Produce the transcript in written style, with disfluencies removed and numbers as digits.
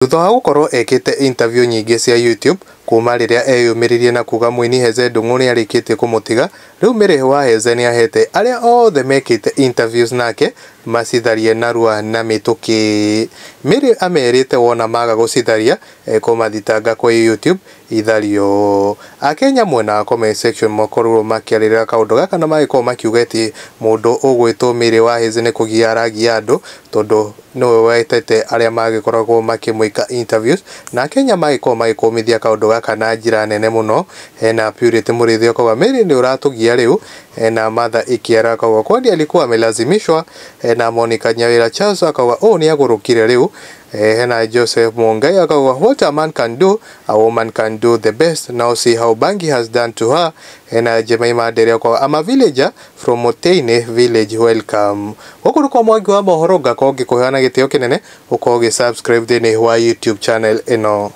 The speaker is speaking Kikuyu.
Thutha wa gũkorwo ekĩte interview nyingĩ cia YouTube kuma rĩrĩa eyumĩririe na kuga mũini Heze Ndung'u nĩarĩkĩtie kũmũtiga, rĩu Mary wa Heze nĩahete arĩa othe mekĩte interviews nake macitharie narua na mĩtũkĩ. Mary amerĩte wona maga gũcitharia ekũmathitanga kwĩ YouTube ithario. Akenya mwena wa comment section makorirwo makĩarĩrĩra kaũndũ gaka na magĩkorwo makiuga atĩ mũndũ ũgwĩtwo Mary wa Heze nĩ kũgia aragia andũ tondũ nĩwe wetete arĩa magĩkoragwo makĩmwĩka interviews, na Akenya magĩkorwo magĩkũmithia kaũndũ gaka na njĩra nene mũno. Hena Purity Mũrĩithi akauga Mary nĩ ũratũgia rĩu, hena Martha Ikiara akauga kwani alikuwa amelazimishwa, hena Monica Nyawira Charles akauga ũũ nĩ agũrũkire rĩu, hena Joseph Mungai akauga what a man can do a woman can do the best, now see how Bangi has done to her. Hena Jemima Ndere akauga I'm a villager from Moteine village, welcome. Gũkũ nĩ kwa Mwangi wa mohoro, ngakorwo ngĩkũheana gĩtĩo kĩnene ũkorwo ũgĩ subscribe thĩinĩ wa YouTube channel ĩno.